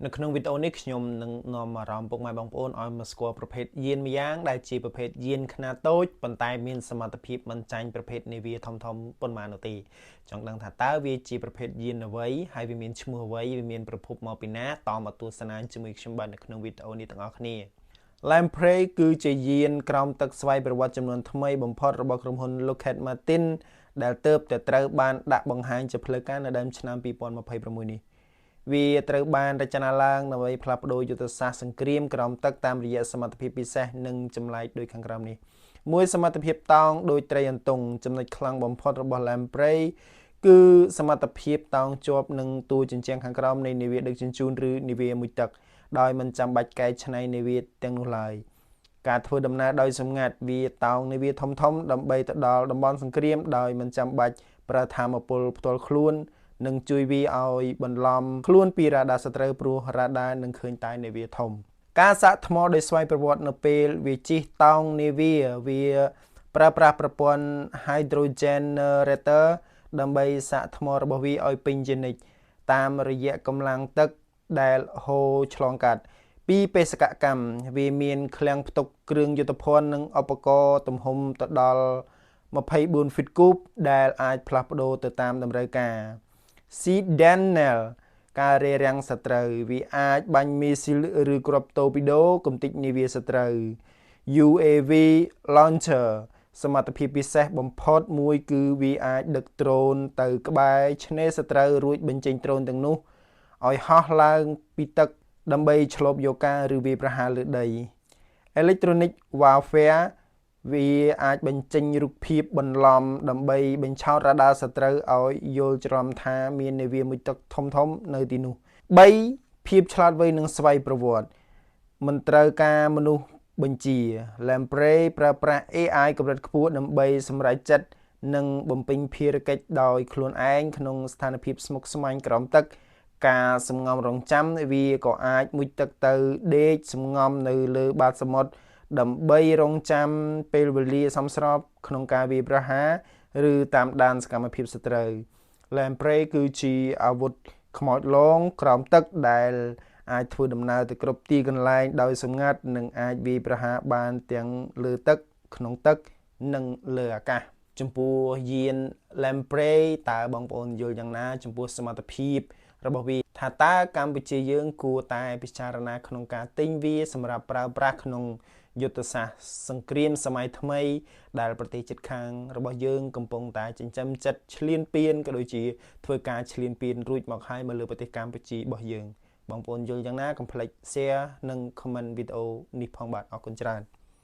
នៅក្នុងវីដេអូនេះខ្ញុំនឹងនាំអារម្មណ៍ពុកម៉ែបងប្អូនឲ្យមកស្គាល់ប្រភេទយានម្យ៉ាងដែលជាប្រភេទយានខ្នាតតូចប៉ុន្តែមានសមត្ថភាពមិនចាញ់ប្រភេទនាវាធំៗប៉ុន្មាននោះទេចង់ដឹងថាតើវាជាប្រភេទយានអ្វីហើយវាមានឈ្មោះអ្វីវាមានប្រភពមកពីណាតមកទស្សនាជាមួយខ្ញុំបាទនៅក្នុងវីដេអូនេះទាំងអស់គ្នា Lamprey គឺជាយានក្រោមទឹកស្វ័យប្រវត្តិចំនួនថ្មីបំផុតរបស់ក្រុមហ៊ុន Lockheed Martin ដែលទើបតែត្រូវបានដាក់បង្ហាញជាផ្លូវការនៅដើមឆ្នាំ2026នេះវាត្រូវបានរចនាឡើងដើម្បីផ្លាស់ប្ដូរយុទ្ធសាស្ត្រសង្គ្រាមក្រោមទឹកតាមរយៈសមត្ថភាពពិសេសនិងចម្លែកដូចខាងក្រោមនេះមួយសមត្ថភាពតោងដោយត្រីអន្ទង់ចំណុចខ្លាំងបំផុតរបស់ Lamprey គឺសមត្ថភាពតោងជាប់នឹងតួជញ្ជាំងខាងក្រោមនៃនាវាដឹកជញ្ជូនឬនាវាមុជទឹកដោយមិនចាំបាច់កែច្នៃនាវាទាំងនោះឡើយការធ្វើដំណើរដោយសម្ងាត់វាតោងនាវាធំធំដើម្បីទៅដល់តំបន់សង្គ្រាមដោយមិនចាំបាច់ប្រើថាមពលផ្ទាល់ខ្លួននិងជួយវាឲ្យបន្លំខ្លួនពីរ៉ាដាសត្រូវព្រោះរ៉ាដានឹងឃើញតែនាវាធំការសាកថ្មដោយស្វ័យប្រវត្តិនៅពេលវាជិះតោងនាវាវាប្រើប្រាស់ប្រព័ន្ធ Hydrogenerator ដើម្បីសាកថ្មរបស់វាឲ្យពេញជានិច្ចតាមរយៈកម្លាំងទឹកដែលហូរឆ្លងកាត់ពីបេសកកម្មវាមានឃ្លាំងផ្ទុកគ្រឿងយុទ្ធភ័ណ្ឌនិងឧបករណ៍ទំហំទៅដល់24 feet cube ដែលអាចផ្លាស់ប្ដូរទៅតាមតម្រូវការ Sea Denial ការរារាំងសត្រូវវាអាចបាញ់មីស៊ីលឬគ្រាប់តូពីដូកំទេចនាវាសត្រូវ UAV launcher សមត្ថភាពពិសេសបំផុតមួយគឺវាអាចដឹកដ្រូនទៅក្បែរឆ្នេរសត្រូវរួចបញ្ចេញដ្រូនទាំងនោះឲ្យហោះឡើងពីទឹកដើម្បីឈ្លបយកការឬវាយប្រហារលើដី Electronic Warfare វាអាចបញ្ចេញរូបភាពបន្លំដើម្បីបញ្ឆោតរ៉ាដាសត្រូវឲ្យយល់ច្រឡំថាមាននាវាមុជទឹកធំៗនៅទីនោះ3ភាពឆ្លាតវៃនិងស្វ័យប្រវត្តិមិនត្រូវការមនុស្សបញ្ជា Lamprey ប្រើប្រាស់ AI កម្រិតខ្ពស់ដើម្បីសម្រេចចិត្តនិងបំពេញភារកិច្ចដោយខ្លួនឯងក្នុងស្ថានភាពស្មុគស្មាញក្រោមទឹក ការសំងំរងចាំវាក៏អាចមុជទឹកទៅដេកសំងំនៅលើបាតសមុទ្រដើម្បីរងចាំពេលវេលាសមស្របក្នុងការវាយប្រហារឬតាមដានសកម្មភាពសត្រូវ Lamprey គឺជាអាវុធខ្មោចលងក្រោមទឹកដែលអាចធ្វើដំណើរទៅគ្រប់ទីកន្លែងដោយសម្ងាត់និងអាចវាយប្រហារបានទាំងលើទឹកក្នុងទឹកនិងលើអាកាសចំពោះយាន Lamprey តើបងប្អូនយល់យ៉ាងណា ចំពោះសមត្ថភាពរបស់វាថាតើកម្ពុជាយើងគួរតែពិចារណាក្នុងការទិញវាសម្រាប់ប្រើប្រាស់ក្នុងយុទ្ធសាស្ត្រសង្គ្រាមសម័យថ្មី ដែលប្រទេសជិតខាងរបស់យើងកំពុងតែចិញ្ចឹមចិត្តឈ្លានពានក៏ដូចជាធ្វើការឈ្លានពានរួចមកហើយមកលើប្រទេសកម្ពុជារបស់យើងបងប្អូនយល់យ៉ាងណាកុំភ្លេច share និង comment វីដេអូនេះផងបាទអរគុណច្រើន។